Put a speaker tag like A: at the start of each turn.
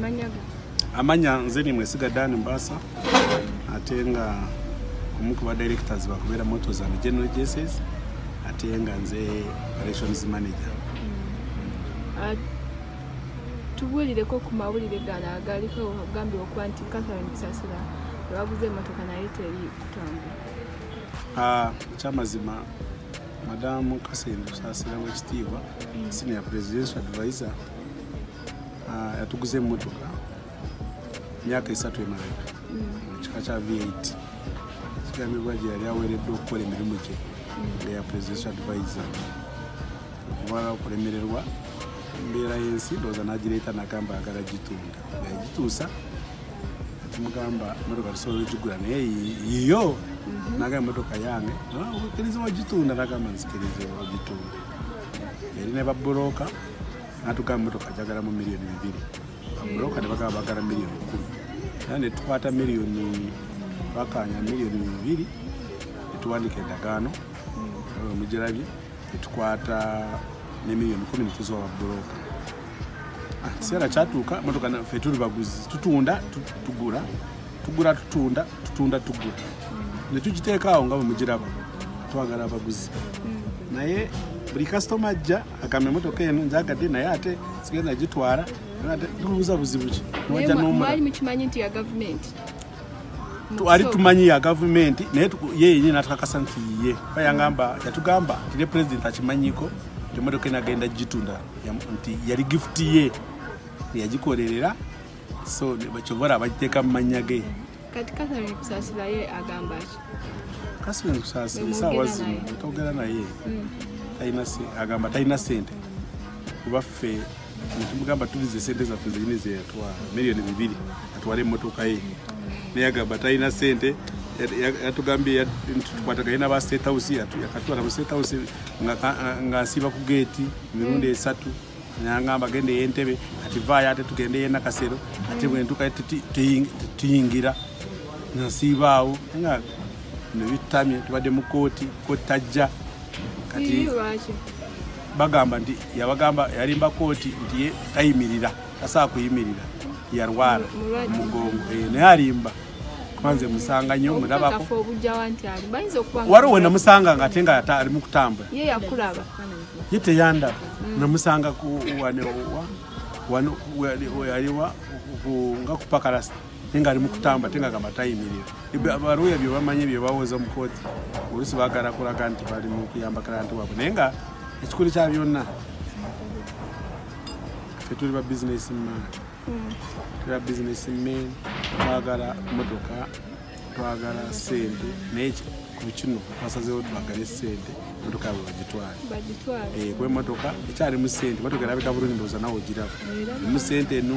A: Amanya go?
B: Amanya nze ni Mwesiga Dan Mbasa, ate nga omu ku ba directors bakubeera Motors and General Agencies, ate nga nze operations manager.
A: Ah, tubuulireko ku mawulire gano agaliko ogambibwa okuba nti Catherine Kusasira webaguze emmotoka naye teri kutambula.
B: Ah, ekyamazima, Madamu Catherine Kusasira wekitiibwa, senior presidential advisor, yatuguza emmotoka myaka 3 emabega mu kika kya V8. Kigambibwa gye yali aweereddwa okukola emirimu gye nga ya presidential advisor. Okuba okulemererwa embeera y'ensi, ndowooza n'agireeta n'agamba agala gitunda. Nga yagituusa, tumugamba emotoka tusobola ogigula, naye yiyo. Nagamba emotoka yange. "Ah, okkiriza ogitunda?" Nagamba nzikiriza ogitunda. Yali ne baburoka, natugamba emotoka njagalamu miliyoni 2. Baburoka ne bagamba bagala miliyoni 10, era netukwata miliyoni, twakanya miliyoni 2, netuwandika endagaano mugirabye, netukwata ne miliyoni 10 netuziwa baburoka. Ekiseera kyatuuka motoka ffe tuli baguzi, tutunda, tugula, tugula, tutunda, tutunda, tugula, netugiteeka awo nga bwe mugiraba. Twagala abaguzi, naye buli kasitoma ajja agamba emotoka eno njagadde, naye ate sigenda gitwala. Ate tubuuza buzibu ki?
A: Naye
B: Niwajja n'omulala.
A: Mwali mukimanyi nti ya gavumenti?
B: Twali tumanyi ya gavumenti, naye ye yenyini natukakasa nti yiye. Yangamba, yatugamba nti ne president akimanyiko nti emotoka eno agenda gitunda, nti yali gift ye yagikolerera, so kyova olaba bagiteeka mu mannya ge.
A: Kati Catherine Kusasira ye agamba ki?
B: Catherine Kusasira
A: Bwe
B: esaawa
A: mwogera
B: zino
A: naye.
B: Twogera naye, talina agamba talina sente, kuba ffe netumugamba tulize sente zaffe zenyini zeyatwala, miliyoni 2, atwale emmotoka ye, naye agamba talina sente. Yatugambye nti tukwataganye naba State House. Yakatwala mu State House nga nsiba ku geeti emirundi esatu. Nangamba gende ey'Entebe, kati vaayo ate tugende ey'enakasero, ate bwentuka tetuyingira, nsiibaawo nga nebitamye. Tubadde mu kooti, kooti tajja kati.
A: Ii, lwaki?
B: Bagamba nti yabagamba, yalimba kooti nti ye tayimirira, tasobola kuyimirira, yalwala
A: Mulwadde.
B: mugongo. Naye alimba, kuba nze musanga nnyo, mulabako.
A: Obukakafu obujjawa nti ali bayinza okuba nga
B: Waliwo we namusanga nga ate nga ali mu kutambula.
A: Ye yakulaba?
B: Ye teyandaba. Namusanga ku wano yaliwa nga ku Pakalasa, naye nga ali mu kutambula, ate nga gamba tayimirira. Abaluya bye bamanyi bye bawoza mu kooti, oluusi baagala kulaga nti bali mu kuyamba client waabwe, naye nga ekikulu kya byonna, ffe tuli ba business man, tuli ba business men. Twagala motoka, twagala sente, naye ku kino twasazeewo twagale sente, motoka yabwe bagitwale.
A: Bagitwale.
B: Kuba emotoka ekyalimu sente, emotoka erabika bulungi, ndowooza nawe ogiraba, erimu sente.